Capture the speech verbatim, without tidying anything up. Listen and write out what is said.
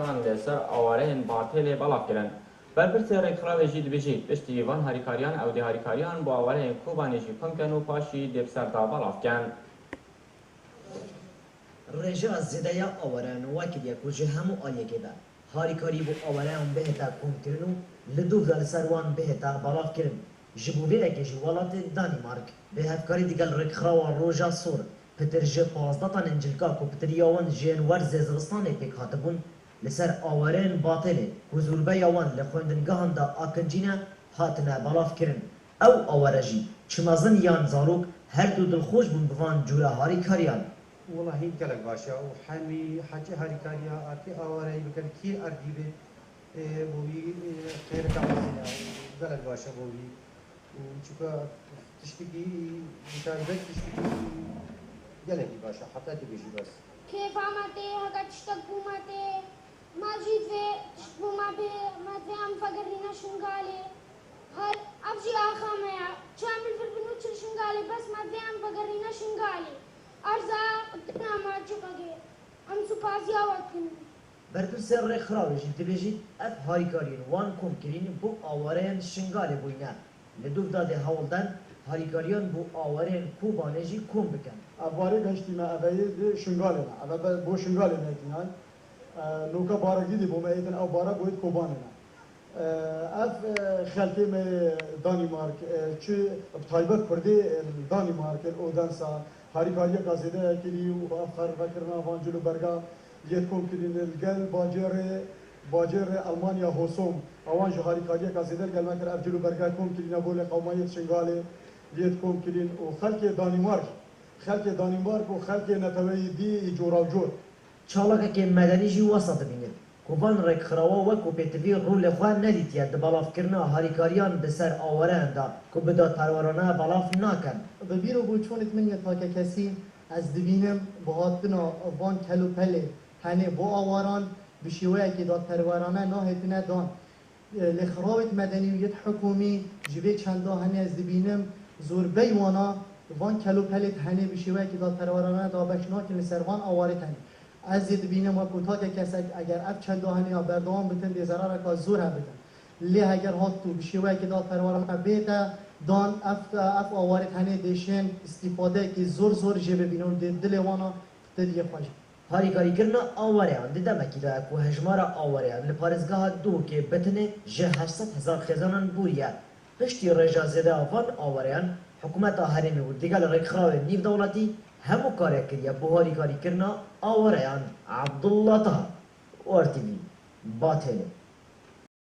Li ser awareyên Batêlê belav kirin. Berpirsê Rêkxirawê jî dibêjî, piştî van harîkariyan ew dê harîkariyan bo awareyên Kobanê jî kom ken û paşî dê bi ser de belav ken. Rêjeya zêde ya awareyan wa kiriye ku ji hemû aliyekê ve harîkarî bo awareyan bihête komkirin û li dûv de li ser wan bihête belavkirin. Ji bo vê yekê jî welatê Danîmark bi hevkarî digel Rêkxirawa Roja Sor pitir ji pazdeh tanên cilka ku pitiriya wan ji ên werzê zivistanê pêk hatibûn, li ser awareyên Batêlê ku zûrbeya wan li xwendingehan de akincî ne, hatine belavkirin. Ew aware jî, çi mezin yan zarok, her du dilxweş bûn bi van cûre harîkariyan. Wela hîn gelek baş e û hemî heçî harîkariya arkê awareyî bike li kî erdî be, ê, bo wî, ê, xêrika mezin e û gelek baş e bo wî. Û çuka tiştekî, bi taybet tiştekî gelekî baş e, heta dibêjî bes. Kêfa me tê, heke tiştek bû me tê, me jî divê tişt bû me bê, me divê em vegerîne Şingalê. Her ev jî axa me ye. Çi em li vir bin û çi li Şingalê, bes me divê em vegerîne Şingalê. Erza dina me çiqegê. Em supasiya we dikin. Berpirsê Rêkxirawê jî dibêjît, ev harîkariyên wan kom kirîn bo awareyên Şingalê bûyne. Li dûv de dê hewl den harîkariyan bo awareyên Kobanê jî kom bikin. Ev barê gehiştî me, ev ê di Şingalê ne. Ev e be-, bo Şingalê nehêtînan. E, noka barekî dî bo me hêtin, ev bare bo hêt Kobanê ne. E, ev, e, xelkê me yê Danîmark, e, çi bi taybet Kurdê, e, Danîmark, e, Odensa, harîkariyeka zêde kirî û ev xervekirina van cil û berga yê kom kirîn li gel bacêrê, bacêrê Elmanya Hosom. Ewan jî harîkariyeka zêde li gel me kir, ev cil û berga kom kirîne bo lê qewma yê Şingalê yê kom kirîn û xelkê Danîmark, xelkê Danîmark û xelkê neteweyî dî yê cora û cor. Çalakekê medenî jî wesa dibînit ku van rêkxirawa wek ku pêtivî rolê xwe nedîtiye di belavkirina harîkariyan di ser awareyan de ku bi dadperwerane belav nakin. Bi bîr û boçûnêt min yê takekesî, ez dibînim bi hatina van kelûpelê tenê bo awaran bi şêweyekî dadperwerane nahêtine dan. Lêxirawêt medenî û yêt hikûmî ji vê çenda hene ez dibînim, zorbey wana van kelûpelêt henê bi şêweyekî dadperwerane dabeş nakin li ser van awarêt henê. Ez ê dibînim wekû take kesek, eger ev çenda henê ya berdewam bitin, dê zerareka zor hebitin. Lê heger hat tu bi şêweyekî dadperwerane bête dan, ev, ev awarêt henê dê şên îstîfadeyekî zor zor jê bibînin û dê dilê wana bi diliyê xwe jî. Harîkarîkirina awareyan di demekî de ye ku hejmara awareyan li parêzgeha Duhokê bi tenê ji heşt sed hezar xêzanan bûriye. Piştî rêja zêde ya van awareyan, hikûmeta herêmê û digel rêkxirawên nîvdewletî hemû karê kiriye bo harîkarîkirina awareyan. Abdullah Taha, O R T V, Batêlê.